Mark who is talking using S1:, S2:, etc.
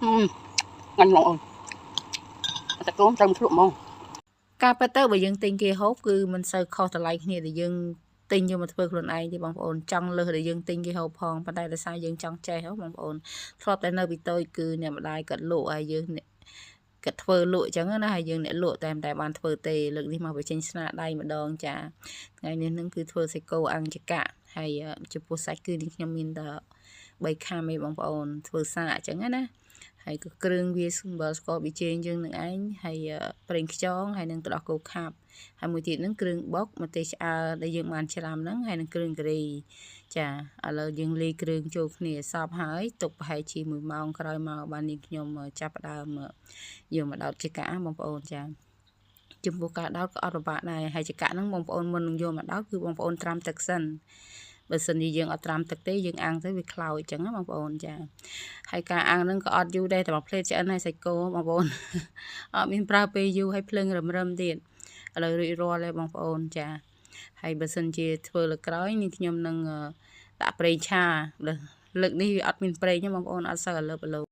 S1: ងាញ់បងអូនតែកូនត្រូវមកធ្លុកហ្មង
S2: ការពិតទៅបើយើងទិញគេហូបគឺមិនសូវខុសតម្លៃគ្នាដែលយើងទិញយកមកធ្វើខ្លួនឯងទេបងប្អូនចង់លើសដែលយើងទិញគេហូបផងប៉ុន្តែដោយសារយើងចង់ចេះហ៎បងប្អូនធ្លាប់តែនៅពីតូចគឺអ្នកម្ដាយគាត់លក់ហើយយើងអ្នកគាត់ធ្វើលក់អញ្ចឹងណាហើយយើងអ្នកលក់តែមិនតែបានធ្វើទេលើកនេះមកបញ្ចេញស្នាដៃម្ដងចាថ្ងៃនេះនឹងគឺធ្វើសាច់គោអង្គចកៈហើយចំពោះសាច់គឺនេះខ្ញុំមានតែ3ខាំឯងបងប្អូនធ្វើសាកអញ្ចឹងណាហើយក៏គ្រឿងវាសម្បើស្ករប៊ីចេងយើងនឹងឯងហើយប្រេងខ្យងហើយនឹងទឹកដោះគោខាប់ហើយមួយទៀតនឹងគ្រឿងបុកម្ទេសឆ្អើរដែលយើងបានច្រាំហ្នឹងហើយនឹងគ្រឿងការីចាឥឡូវយើងលាយគ្រឿងចូលគ្នាសពហើយទុកប្រហែលជា1ម៉ោងក្រោយមកបាននេះខ្ញុំចាប់ផ្ដើមយកមកដោតជាកាបងប្អូនចាចំពោះការដោតក៏អត់ពិបាកដែរហើយចកាហ្នឹងបងប្អូនមុននឹងយកមកដោតគឺបងប្អូនត្រាំទឹកសិនបើសិនជាយើងអត់ត្រាំទឹកទេយើងអាំងទៅវាខ្លោចអញ្ចឹងណាបងប្អូនចាហើយការអាំងហ្នឹងក៏អត់យូរដែរតែមួយផ្លេតឆ្អិនហើយសាច់គោបងប្អូនអត់មានប្រើពេលយូរហើយភ្លើងរឹមៗទៀតឥឡូវរួចរាល់ហើយបងប្អូនចាហើយបើសិនជាធ្វើលើក្រោយនេះខ្ញុំនឹងដាក់ប្រេងឆាលើកនេះវាអត់មានប្រេងទេបងប្អូនអត់សូវអលើបអលោ។